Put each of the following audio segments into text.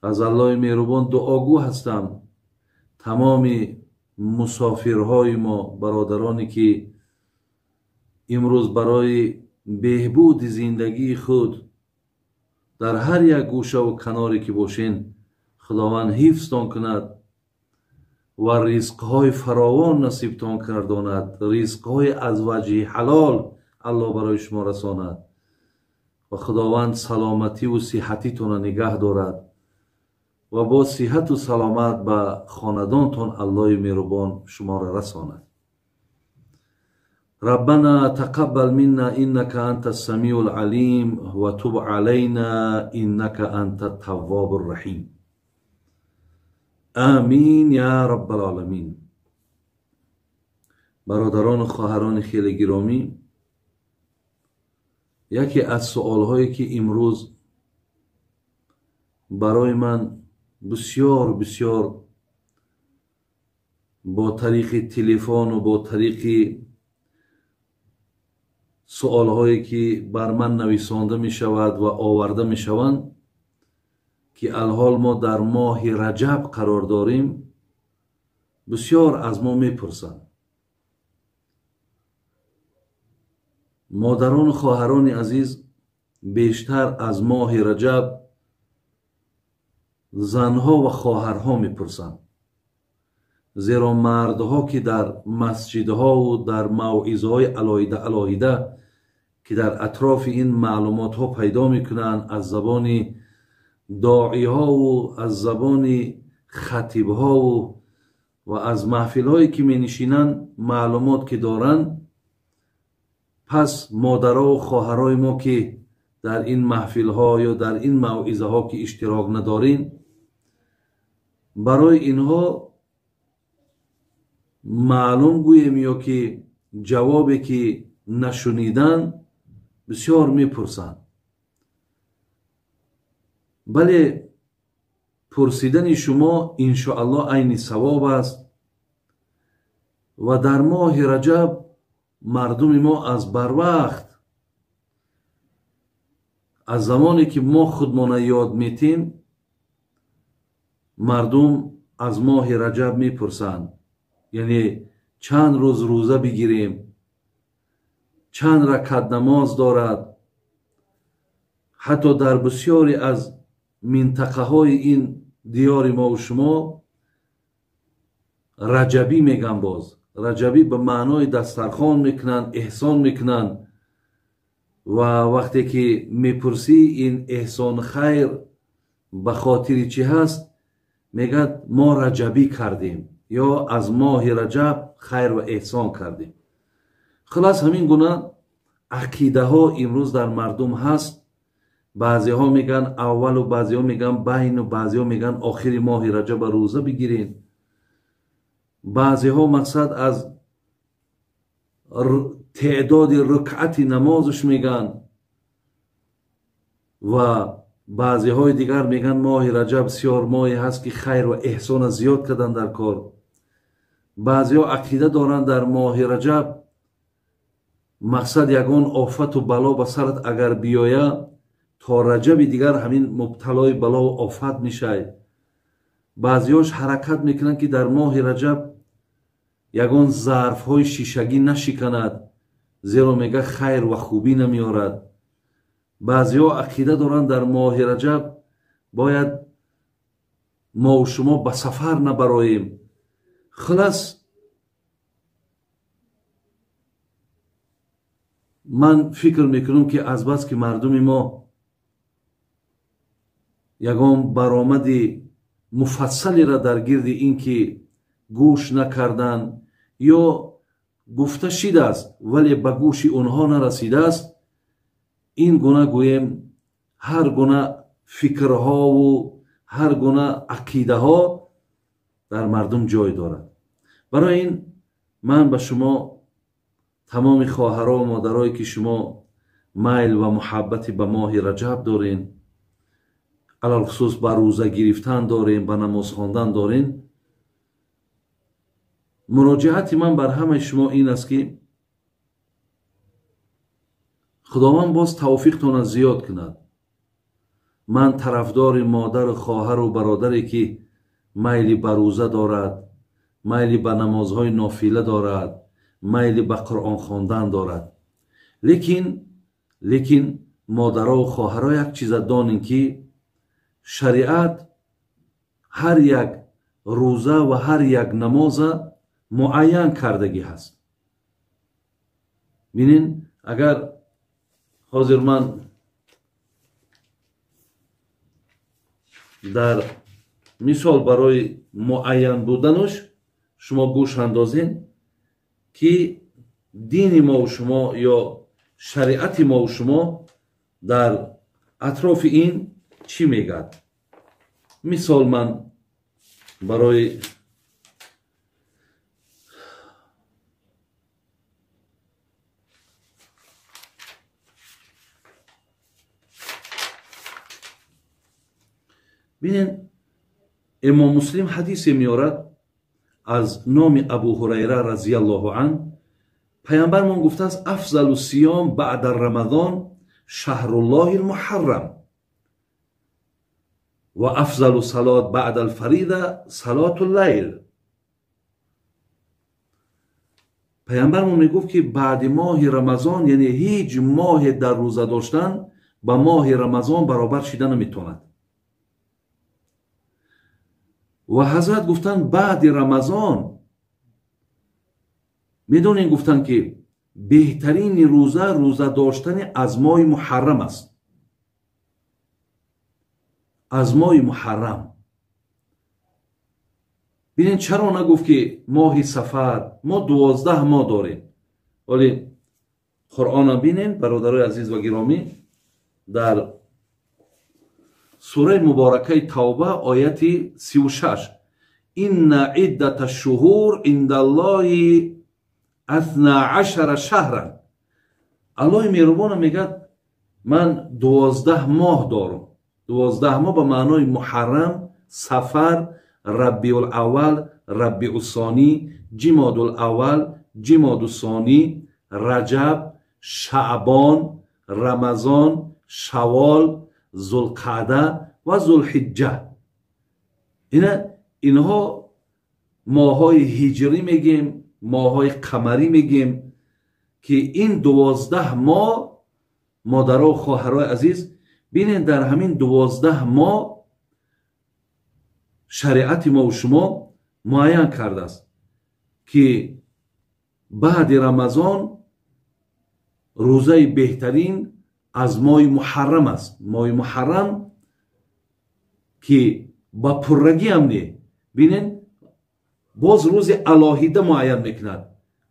Аз Аллоҳи меҳрубон дуогӯ ҳастам тамоми мусофирҳои мо, бародароне ки имрӯз барои беҳбуди зиндагии худ дар ҳар як гӯшаву каноре ки бошен, Худованд ҳифзтон кунад ва ризқҳои фаровон насибтон гардонад, ризқҳои аз ваҷҳи ҳалол Аллоҳ барои шумо расонад ва Худованд саломативу сиҳатитонро нигаҳ дорад ва бо сиҳату саломат ба хонадонтон Аллоҳи меҳрубон шуморо расонад. ربنا تقبل منا إنك أنت السميع العليم وتب علينا إنك أنت التواب الرحيم. آمین یا رب العالمین. برادران و خواهران خیلی گرامی، یکی از سوالهایی که امروز برای من بسیار بسیار با طریق تلفن و با طریق سوالهایی که بر من نویسانده می شود و آورده می شوند که الحال ما در ماه رجب قرار داریم، بسیار از ما میپرسند. مادران و خواهران عزیز، بیشتر از ماه رجب زنها و خواهرها میپرسند، زیرا مردها که در مسجدها و در موعظه‌های علاحده علاحده که در اطراف این معلومات ها پیدا میکنند، از زبان داعی ها و از زبان خطیب ها و از محفل هایی که می نشینند معلومات که دارند، پس مادرها و خواهرای ما که در این محفل ها یا در این موعظه ها که اشتراک ندارین، برای اینها معلوم گوییم یا که جوابی که نشنیدن بسیار میپرسند. بله، پرسیدن شما انشاءالله عین ثواب است و در ماه رجب مردم ما از بروقت، از زمانی که ما خودمان یاد میتیم، مردم از ماه رجب میپرسند، یعنی چند روز روزه بگیریم، چند رکعت نماز دارد. حتی در بسیاری از منطقه های این دیار ما و شما رجبی میگن. باز رجبی به معنای دسترخوان میکنن، احسان میکنن و وقتی که میپرسی این احسان خیر به خاطر چی هست، میگد ما رجبی کردیم یا از ماه رجب خیر و احسان کردیم. خلاص همین گونه عقیده ها امروز در مردم هست. بعضی ها میگن اول و بعضی ها میگن بین و بعضی ها میگن آخر ماه رجب روزه بگیرین. بعضی ها مقصد از تعداد رکعت نمازش میگن و بعضی های دیگر میگن ماه رجب بسیار ماهی هست که خیر و احسان زیاد کردن در کار. بعضی ها عقیده دارن در ماه رجب مقصد یگان آفت و بلا به سرت اگر بیایه تا رجب دیگر همین مبتلای بلا و آفت میشه. بعضیاش حرکت میکنن که در ماه رجب یگان ظرف های شیشگی نشکند، زیرا میگه خیر و خوبی نمیارد. بعضی ها عقیده دارن در ماه رجب باید ما و شما به سفر نبراییم. خلاص من فکر میکنم که از بس که مردم ما یگان برآمد مفصلی را در گرد این که گوش نکردن یا گفته شده است ولی به گوش اونها نرسیده است، این گونه گوییم هر گونه فکرها و هر گونه عقیده ها در مردم جای دارد. برای این من به شما تمام خواهرها و مادرایی که شما میل و محبت به ماه رجب دارین، علی‌الخصوص به روزه گرفتن دارین، به نماز خواندن دارین، مراجعت من بر همه شما این است که خداوند باز توفیقتان زیاد کند. Ман тарафдори модару хоҳару бародаре ки майли ба рӯза дорад, майли ба намозҳои нофила дорад, майли ба Қуръон хондан дорад. Лекин модарову хоҳаро як чиза донем ки шариат ҳар як рӯза ва ҳар як намоза муайян кардагӣ ҳаст. Бинин, агар ҳозир ман дар мисол барои муайян буданаш шумо гӯш андозен ки дини мову шумо ё шариати мову шумо дар атрофи ин чӣ мегӯяд. Мисол ман барои бинен, имом Муслим ҳадисе меорад аз номи Абу Ҳурайра разияллоҳу ан. Пайғамбармон гуфтааст: афзалу сиём баъда рамазон шаҳруллоҳи лмуҳаррам ва афзалу салот баъда алфарида салоту лайл. Пайғамбармон мегуфт ки баъди моҳи Рамазон, яъне ҳеҷ моҳе дар рӯза доштан ба моҳи Рамазон баробар шида наметавонад. Ва ҳазрат гуфтанд баъди Рамазон медонем, гуфтанд ки беҳтарини рӯза рӯза доштани аз моҳи муҳаррам аст. Аз моҳи муҳаррам. Бинед, чаро нагуфт ки моҳи сафар? Мо 12 моҳ дорем. Вале Қуръонро бинед, бародарои азиз ва гиромӣ, дар сураи муборакаи Тавба ояти 36: инна иддата шуҳур индаллоҳи асна ашара шаҳран. Аллоҳи меҳрубона мегӯяд ман 12 моҳ дорам. 12 моҳ ба маънои муҳаррам, сафар, рабиулаввал, рабиусонӣ, ҷимодулаввал, ҷимодусонӣ, раҷаб, шаъбон, рамазон, шавол, зулқаъда ва зулҳиҷҷа. Инҳо моҳҳои ҳиҷрӣ мегем, моҳҳои қамарӣ мегем ки ин 12 моҳ, модаро хоҳарои азиз, бинед, дар ҳамин 12 моҳ шариати мову шумо муайян кардааст ки баъди Рамазон рӯзаи беҳтарин аз моҳи муҳаррам аст. Моҳи муҳаррам ки ба пуррагиам не, бинед, боз рӯзи алоҳида муайян мекунад.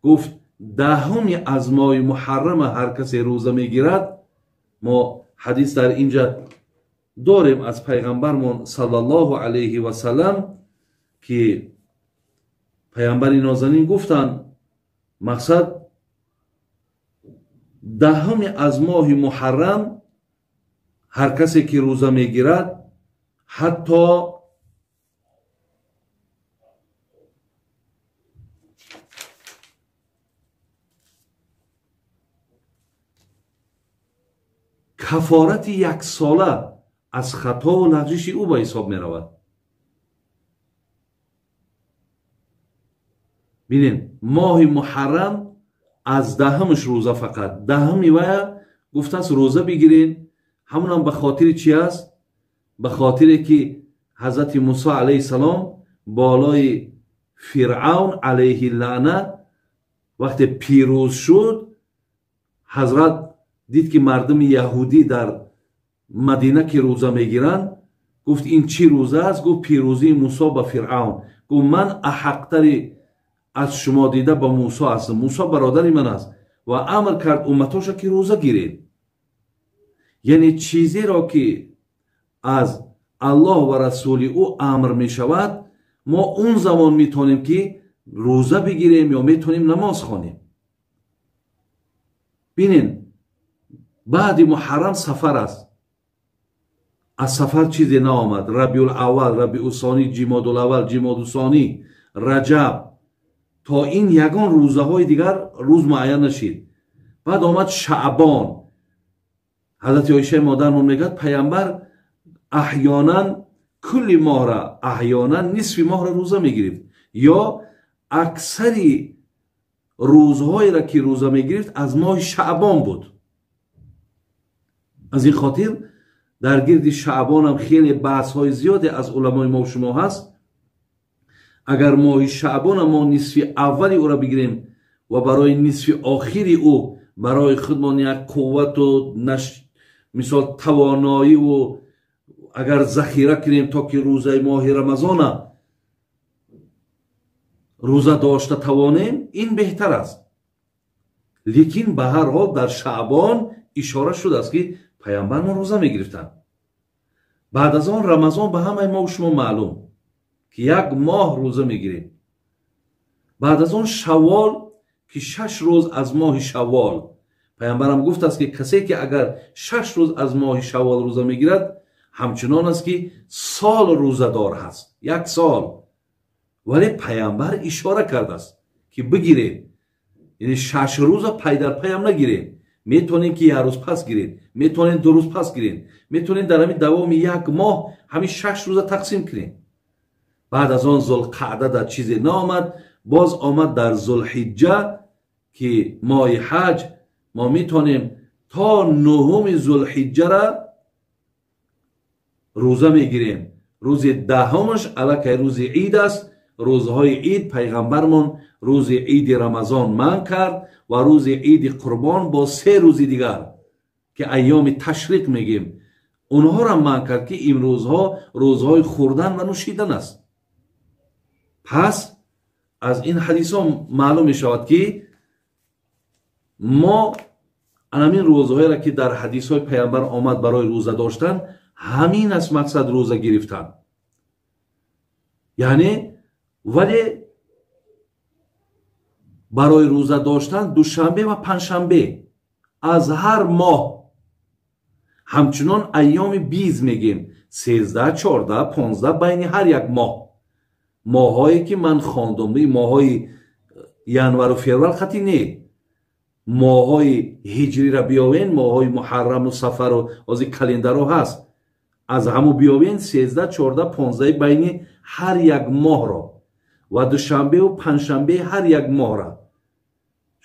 Гуфт 10 аз моҳи муҳаррама ҳар касе рӯза мегирад. Мо ҳадис дар инҷа дорем аз пайғамбармон саллаллоҳу алайҳи васаллам ки пайғамбари нозанин гуфтанд мақсад 10 аз моҳи муҳаррам ҳар касе ки рӯза мегирад, ҳатто кафорати яксола аз хатову лағжиши ӯ ба ҳисоб меравад. Бинед, моҳи муҳаррам аз 10-ш рӯза, фақат 10-ми вая гуфтааст рӯза бигиред. Ҳамонам ба хотири чи аст? Ба хотире ки ҳазрати Мусо алайҳи салом болои Фиръавн алайҳи лаъна вақте пирӯз шуд, ҳазрат дид ки мардуми яҳудӣ дар Мадина ки рӯза мегиранд, гуфт ин чӣ рӯза аст? Гуфт пирӯзии Мусо ба Фиръавн. Гуфт ман аҳақтари аз шумо дида ба Мусо ҳастам, Мусо бародари ман аст. Ва амр кард умматоша ки рӯза гиред. Яъне чизеро ки аз Аллоҳ ва расули ӯ амр мешавад, мо он замон метавонем ки рӯза бигирем ё метавонем намоз хонем. Бинед, баъди муҳаррам сафар аст. Аз сафар чизе наомад. Рабиулаввал, рабиусонӣ, ҷимодулаввал, ҷимодусонӣ, раҷаб, то ин ягон рӯзаҳои дигар рӯз муайян нашид. Баъд омад шаъбон. Ҳазрати Оишаи модармон мегӯяд пайғамбар Аҳёнан кулли моҳра, аҳёнан нисфи моҳра рӯза мегирифт, ё аксари рӯзҳоеро ки рӯза мегирифт аз моҳи Шаъбон буд. Аз ин хотир дар гирди Шаъбонам хеле баҳсҳои зиёде аз уламои мо шумо ҳаст. Агар моҳи Шаъбона мо нисфи аввали ӯро бигирем ва барои нисфи охири ӯ барои худмон як қуввату мисол тавоноиву агар захира кунем, то ки рӯзаи моҳи Рамазона рӯза дошта тавонем, ин беҳтар аст. Лекин ба ҳар ҳол дар Шаъбон ишора шудааст, ки паямбар мо рӯза мегирифтанд. Баъд аз он Рамазон ба ҳамаи мо шумо маълум, ки як моҳ рӯза мегирем. Баъд аз он Шаввол, ки 6 рӯз аз моҳи Шаввол, паямбарам гуфтааст, ки касе ки агар 6 рӯз аз моҳи Шаввол рӯза мегирад, ҳамчунон аст ки сол рӯзадор ҳаст, як сол. Вале паямбар ишора кардааст, ки бигиред, яъне 6 рӯза пай дар пайам нагиред, метавонед ки як рӯз пас гиред, метавонед 2 рӯз пас гиред, метавонед дар ҳамин давоми як моҳ ҳамин 6 рӯза тақсим кунед. Баъд аз он Зулқаъда дар чизе наомад, боз омад дар Зулҳиҷҷа, ки моҳи ҳаҷ мо метавонем то 9 Зулҳиҷҷара рӯза мегирем. Рӯзи 10-аш аллакай рӯзи ид аст. Рӯзҳои ид пайғамбармон рӯзи иди Рамазон манъ кард ва рӯзи иди Қурбон бо 3 рӯзи дигар, ки айёми ташриқ мегем, онҳоро манъ кард, ки имрӯзҳо рӯзҳои хӯрдан ва нӯшидан аст. Пас аз ин ҳадисҳо маълум мешавад, ки мо анамин рӯзҳоеро ки дар ҳадисҳои паямбар омад барои рӯза доштан, ҳамин аст мақсад рӯза гирифтан. Яъне вале барои рӯза доштан душанбе ва панҷшанбе аз ҳар моҳ, ҳамчунон айёми биз мегем, 13, 14, 15 байни ҳар як моҳ, моҳҳое ки ман хондум, моҳҳои январу феврал хати не, моҳҳои ҳиҷриро биёвен, моҳҳои муҳарраму сафару ози календаро ҳаст, аз ҳаму биёвен 13, 14, 15 байни ҳар як моҳро ва душанбеу панҷшанбе ҳар як моҳра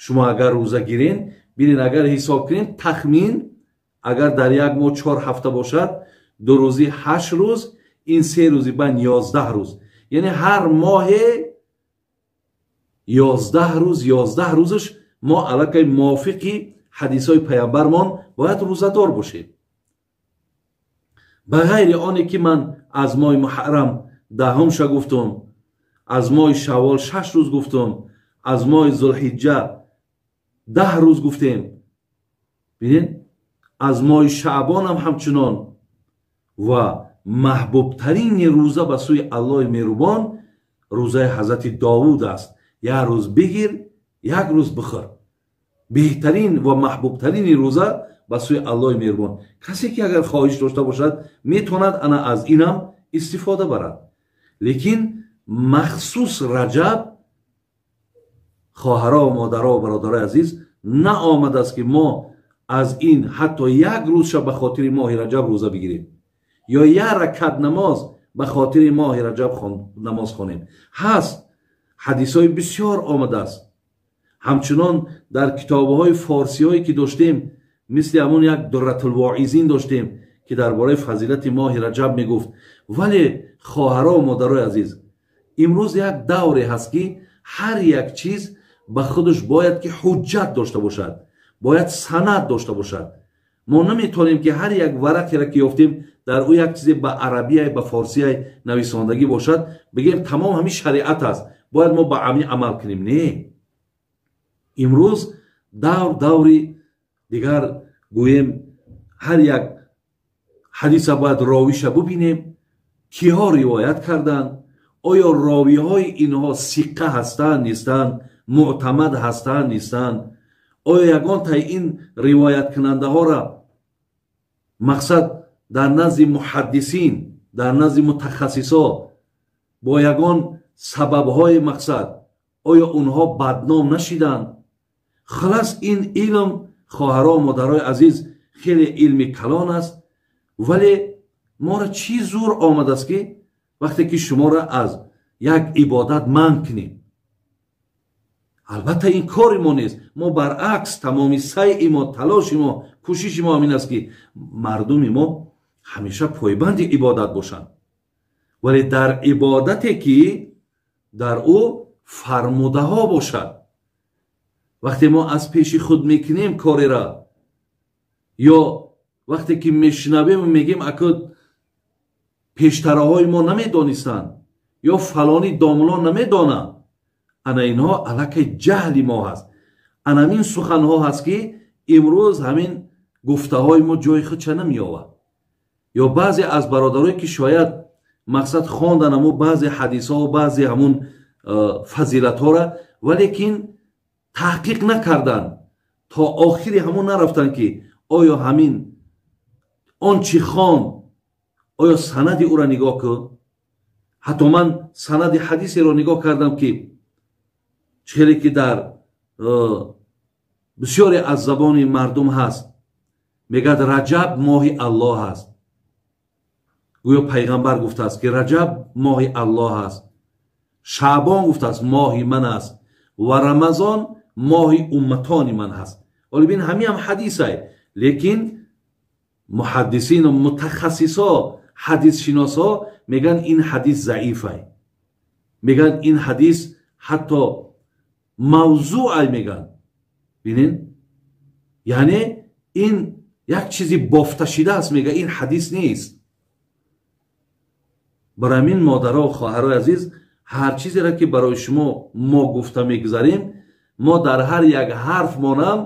шумо агар рӯза гирен, бинед, агар ҳисоб кунем, тахмин агар дар як моҳ 4 ҳафта бошад, 2 рӯзи 8 рӯз, ин 3 рӯзи байн 11 рӯз, яъне ҳар моҳе 11 рӯз, 11 рӯзаш мо аллакай мувофиқи ҳадисҳои паямбармон бояд рӯзадор бошем. Ба ғайри оне ки ман аз моҳи муҳаррам 10-ша гуфтум, аз моҳи Шаввол 6 рӯз гуфтум, аз моҳи Зулҳиҷҷа 10 рӯз гуфтем, бинед, аз моҳи Шаъбонам ҳамчунон. Ва маҳбубтарини рӯза ба сӯи Аллоҳи меҳрубон рӯзаи ҳазрати Довуд аст. Як рӯз бигир, як рӯз бихӯр. Беҳтарин ва маҳбубтарини рӯза ба сӯи Аллоҳи меҳрубон. Касе ки агар хоҳиш дошта бошад, метавонад ана аз инам истифода барад. Лекин махсус Раҷаб, хоҳаро, модаро, бародарои азиз, наомадааст ки мо аз ин ҳатто як рӯзша ба хотири моҳи Раҷаб рӯза бигирем ё як ракат намоз ба хотири моҳи Раҷаб намоз хонем. Ҳаст ҳадисҳои бисёр омадааст. Ҳамчунон дар китобҳои форсиҳое ки доштем, мисли ҳамон як Дурратулвоизин доштем, ки дар бораи фазилати моҳи Раҷаб мегуфт. Вале хоҳаро, модарои азиз, имрӯз як давре ҳаст, ки ҳар як чиз ба худаш бояд ки ҳуҷҷат дошта бошад, бояд санад дошта бошад. Мо наметавонем ки ҳар як варақеро ки ёфтем, дар ӯ як чизе ба арабияй, ба форсияй нависондагӣ бошад, бигем тамом ҳамин шариат аст, бояд мо ба ҳамин амал кунем. Не, имрӯз давр даври дигар, гӯем ҳар як ҳадиса бояд ровиша бубинем, киҳо ривоят карданд, оё ровиҳои инҳо сиқа ҳастанд нестанд, муътамад ҳастанд нестанд, оё ягонтаи ин ривояткунандаҳоро мақсад дар назди муҳаддисин, дар назди мутахассисо бо ягон сабабҳои мақсад оё онҳо бадном нашиданд. Халас ин илм, хоҳаро, модарои азиз, хеле илми калон аст, вале Моро чӣ зур омадааст ки вақте ки шуморо аз як ибодат манъ кунем? Албатта ин кори мо нест. Мо баръакс тамоми сайъи мо, талоши мо, кӯшиши мо ҳамин аст ки мардуми мо ҳамеша пойбанди ибодат бошанд, вале дар ибодате ки дар ӯ фармудаҳо бошад. Вақте мо аз пеши худ мекунем корера, ё вақте ки мешунавем мегем аку пештараҳои мо намедонистанд ё фалони домло намедонанд, ана инҳо аллакай ҷаҳли мо ҳаст. Ана ҳамин суханҳо ҳаст ки имрӯз ҳамин гуфтаҳои мо ҷои худша намеёбад. Ё баъзе аз бародарое ки шояд мақсад хондан ҳамун баъзе ҳадисҳо, баъзе ҳамун фазилатҳоро, валекин таҳқиқ накарданд, то охири ҳамун нарафтанд ки оё ҳамин он чӣ хонд, оё санади ӯро нигоҳ кун. Ҳатто ман санади ҳадисеро нигоҳ кардам ки хеле ки дар бисёре аз забони мардум ҳаст, мегӯяд Раҷаб моҳи Аллоҳ аст. Гӯё пайғамбар гуфтааст ки Раҷаб моҳи Аллоҳ аст, Шаъбон гуфтааст моҳи ман аст ва Рамазон моҳи умматони ман ҳаст. Вале бин ҳамин ҳам ҳадисай, лекин муҳаддисину мутахассисо, ҳадисшиносо мегӯянд ин ҳадис заифай, мегӯянд ин ҳадис ҳатто мавзӯъай мегӯянд. Бинин, яъне ин як чизи бофташида аст, мегӯяд ин ҳадис нест. Барои ҳамин модаро, хоҳарои азиз, ҳар чизеро ки барои шумо мо гуфта мегузарем, мо дар ҳар як ҳарф монам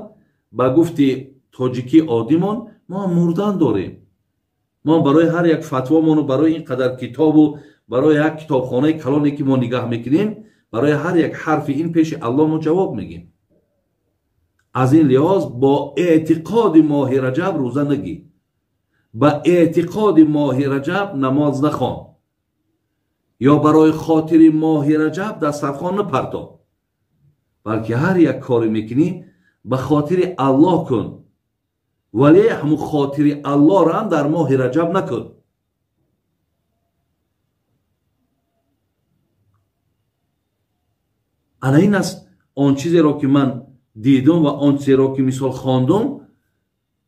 ба гуфти тоҷикӣ оддимон мо мурдан дорем. Мо барои ҳар як фатвомону барои ин қадар китобу барои як китобхонаи калоне ки мо нигаҳ мекунем, барои ҳар як ҳарфи ин пеши Аллоҳ мо ҷавоб мегем. Аз ин лиҳоз бо эътиқоди моҳи Раҷаб рӯза нагир, ба эътиқоди моҳи Раҷаб намоз нахон, ё барои хотири моҳи Раҷаб дастархон напарто, балки ҳар як коре мекунӣ ба хотири Аллоҳ кун, вале ҳамун хотири Аллоҳро ҳам дар моҳи Раҷаб накун. Ана ин аст он чизеро ки ман дидум ва он чизеро ки мисол хондум,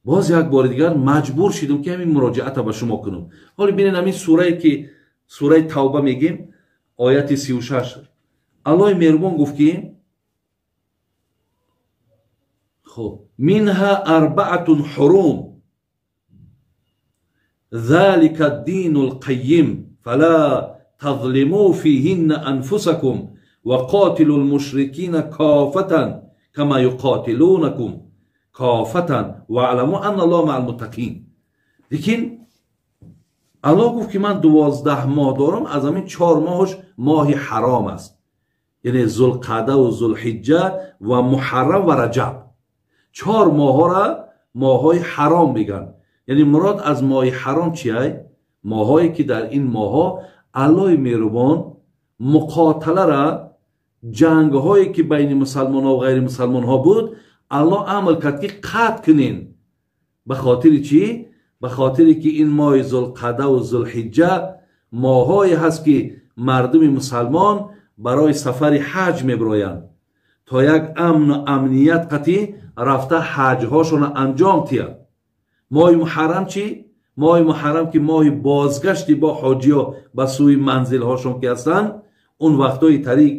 боз як бори дигар маҷбур шидум ки ҳамин муроҷиата ба шумо кунам. Ҳоло бинед ҳамин сурае ки сураи Тавба мегем, ояти 36, Аллоҳи меҳрубон гуфт ки хуб минҳа арбаатун ҳурум залика дину лқайим фала тазлиму фиҳинна анфусакум ва қотилу лмушрикина кофатан кама юқотилунакум кофатан ваъламу анна аллоҳа маъал муттақин. Лекин Аллоҳ гуфт ки ман 12 моҳ дорам, аз ҳамин 4 моҳаш моҳи ҳаром аст, яъне Зулқаъдаву Зулҳиҷҷа ва Муҳаррам ва Раҷаб. 4 моҳҳоро моҳҳои ҳаром мегӯянд. Яъне мурод аз моҳи ҳаром чиай? Моҳҳое ки дар ин моҳҳо Аллоҳи меҳрубон муқоталара, ҷангҳое ки байни мусалмонҳо ва ғайримусалмонҳо буд, Аллоҳ амр кард ки қатъ кунен. Ба хотири чӣ? Ба хотире ки ин моҳи Зулқаъдаву Зулҳиҷҷа моҳҳое ҳаст ки мардуми мусалмон барои сафари ҳаҷ мебироянд, то як амну амният қатъӣ рафта ҳаҷҳошонро анҷом тиҳанд. Моҳи Муҳаррам чӣ? Моҳи Муҳаррам ки моҳи бозгашти бо ҳоҷиё ба сӯи манзилҳошон ки ҳастанд, он вақтҳои тариқ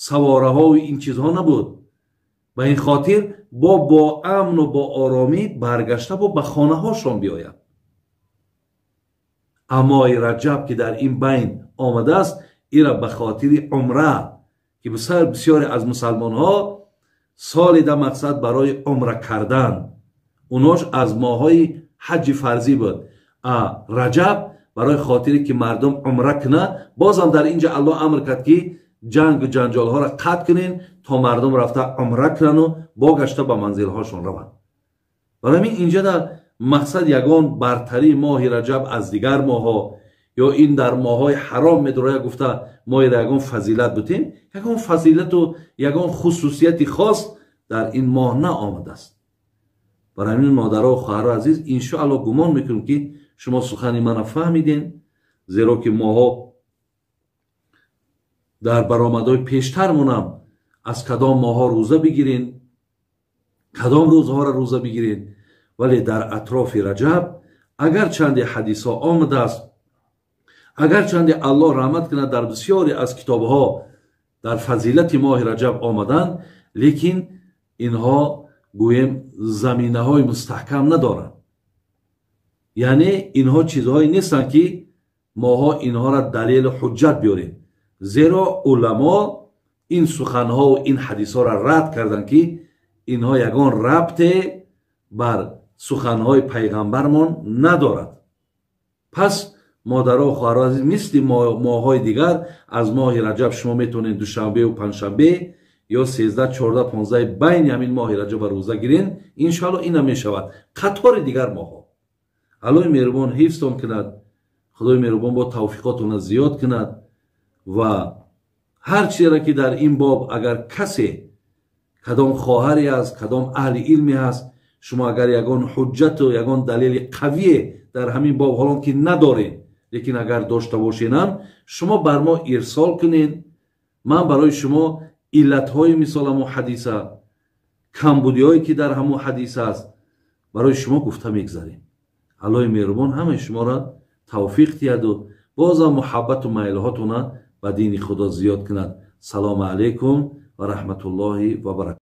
савораҳову ин чизҳо набуд. Ба ин хотир бо амну бо оромӣ баргашта ба хонаҳошон биёяд. Аммои Раҷаб ки дар ин байн омадааст, ира ба хотири умра ки бисёре аз мусалмонҳо соли да мақсад барои умра кардан, унош аз моҳҳои ҳаҷи фарзӣ буд. Раҷаб барои хотире ки мардум умра кунад, бозам дар инҷа Аллоҳ амр кард ки ҷангу ҷанҷолҳоро қатъ кунен то мардум рафта умра кунану богашта ба манзилҳошон раванд. Барои ҳамин инҷа дар мақсад ягон бартарии моҳи Раҷаб аз дигар моҳҳо ё ин дар моҳҳои ҳаром медуроя гуфта мо ира ягон фазилат бутем, ягон фазилату ягон хусусияти хос дар ин моҳ наомадааст. Барои ҳамин модаро, хоҳаро азиз, иншоаллоҳ гумон мекунем ки Шумо сухани мана фаҳмидем, зеро ки моҳо дар баромадҳои пештармонам аз кадом моҳҳо рӯза бигирен, кадом рӯзҳоро рӯза бигирен. Вале дар атрофи Раҷаб агарчанде ҳадисҳо омадааст, агарчанде Аллоҳ раҳмат кунад дар бисёре аз китобҳо дар фазилати моҳи Раҷаб омаданд, лекин инҳо гӯем заминаҳои мустаҳкам надоранд. Яъне инҳо чизҳое нестанд, ки моҳо инҳоро далелу ҳуҷҷат биёрем, зеро уламо ин суханҳову ин ҳадисҳоро рад карданд, ки инҳо ягон рабте бар суханҳои пайғамбармон надорад. Пас модаро, хоҳаро азиз, мисли моҳҳои дигар аз моҳи Раҷаб шумо метавонед душанбеу панҷшанбе ё 13, 14, 15 байни ҳамин моҳи Раҷаба рӯза гирен, иншоалло ина мешавад қатори дигар моҳҳо. Аллоҳи меҳрубон ҳифзтон кунад, Худои меҳрубон бо тавфиқотона зиёд кунад ва ҳар чизеро ки дар ин боб агар касе кадом хоҳаре аст, кадом аҳли илме ҳаст, шумо агар ягон ҳуҷҷату ягон далели қавие дар ҳамин боб ҳолон ки надоред, лекин агар дошта бошенам, шумо бар мо ирсол кунед. Ман барои шумо иллатҳои мисол ҳамун ҳадиса, камбудиҳое ки дар ҳамун ҳадиса аст, барои шумо гуфта мегзарем. Аллоҳи меҳрубон ҳамаи шуморо тавфиқ диҳаду бозам муҳаббату майлҳотона ба дини Худо зиёд кунад. Салому алайкум ва раҳматуллоҳи ва баракатуҳ.